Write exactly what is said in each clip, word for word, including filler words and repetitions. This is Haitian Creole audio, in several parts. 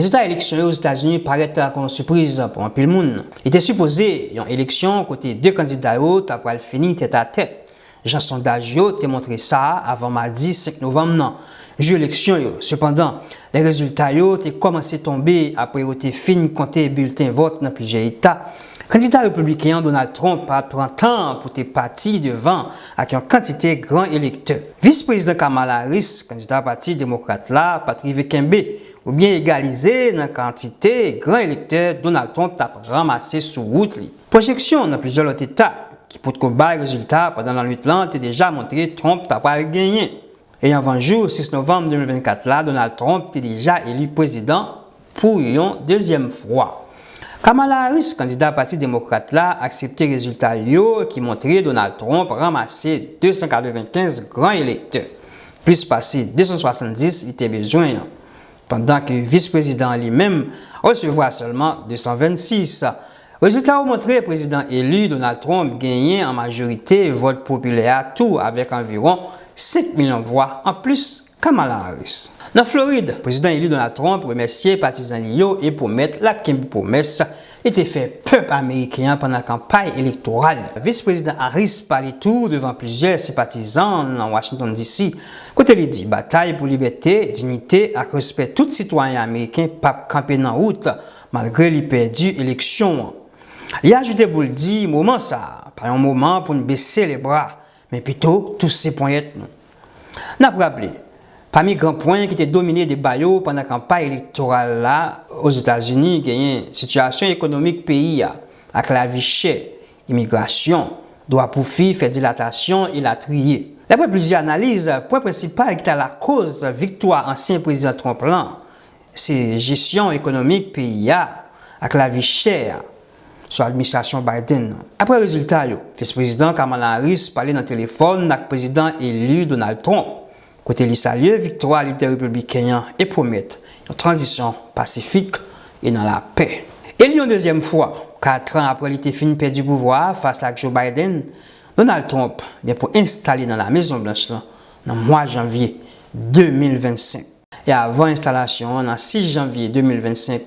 Rezilta eleksyon yo Ozetazini parèt tankou yon sipriz pou anpil moun. Li te sipoze yon eleksyon kote de kandida yo ta pral fini tèt a tèt, jan sondaj yo te montre sa avan madi senk novanm nan, jou eleksyon yo. Sepandan, lè rezilta yo te kòmanse tonbe apre yo te fin konte bilten vòt nan plizyè eta, kandida repibliken an Donald Trump pa t pran tan pou te pati devan ak yon kantite gran elektè. Vis Prezidan Kamala Harris, kandida Pati Demokrat la, pa t rive kenbe oubyen egalize nan kantite gran elektè Donald Trump t ap ranmase sou wout li. Pwojeksyon nan plizyè lòt eta ki potko bay rezilta pandan lannwit lan te deja montre Trump ta pral genyen. E anvan jou sis novanm de mil vennkat la, Donald Trump te deja eli prezidan pou yon dezyèm fwa. Kamala Harris, kandida Pati Demokrat la, aksepte rezilta yo ki montre Donald Trump ranmase de san katrevenkenz gran elektè, plis pase de san swasanndis li te bezwen an, pandan ke vis prezidan an li menm resevwa sèlman de san vennsis. Rezilta yo montre prezidan eli Donald Trump genyen an majorite vòt popilè a tou avèk anviwon senk milyon vwa anplis Kamala Harris. Nan Florid, prezidan eli Donald Trump remèsye patizan li yo e pwomèt l ap kenbe pwomès li te fè pèp ameriken an pandan kanpay elektoral li. Vis Prezidan Harris pale tou devan plizyè senpatizan nan Washington D C, kote li di batay pou libète, diyite ak respè tout sitwayen ameriken p ap kanpe nan wout, malgre li pèdi eleksyon an. Li ajoute pou l di moman sa a pa yon moman pou n bese lebra, men pito touse ponyèt nou. N ap raple, pami gran pwen ki te domine deba yo pandan kanpay elektoral la Ozetazini, genyen sitiyasyon ekonomik peyi a, ak lavi chè, imigrasyon, dwa pou fi fè dilatasyon, elatriye. Daprè plizyè analiz, pwen prensipal ki ta lakoz viktwa ansyen prezidan Trump lan, se jesyon ekonomik peyi a ak lavi chè a sou administrasyon Biden nan. Apre rezilta yo, vis prezidan Kamala Harris pale nan telefòn ak prezidan eli Donald Trump, kote li salye viktwa lidè repibliken an e pwomèt yon tranzisyon pasifik e nan lapè. Eli yon dezyèm fwa, katran apre li te fin pèdi pouvwa a fas ak Joe Biden, Donald Trump gen pou enstale nan La Mezon Blanch lan nan mwa janvye de mil vennsenk. E avan enstalasyon an nan sis janvye de mil vennsenk,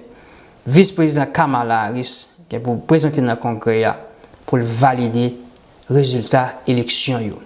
vis prezidan Kamala Harris gen pou prezante nan Kongrè a pou l valide rezilta eleksyon yo.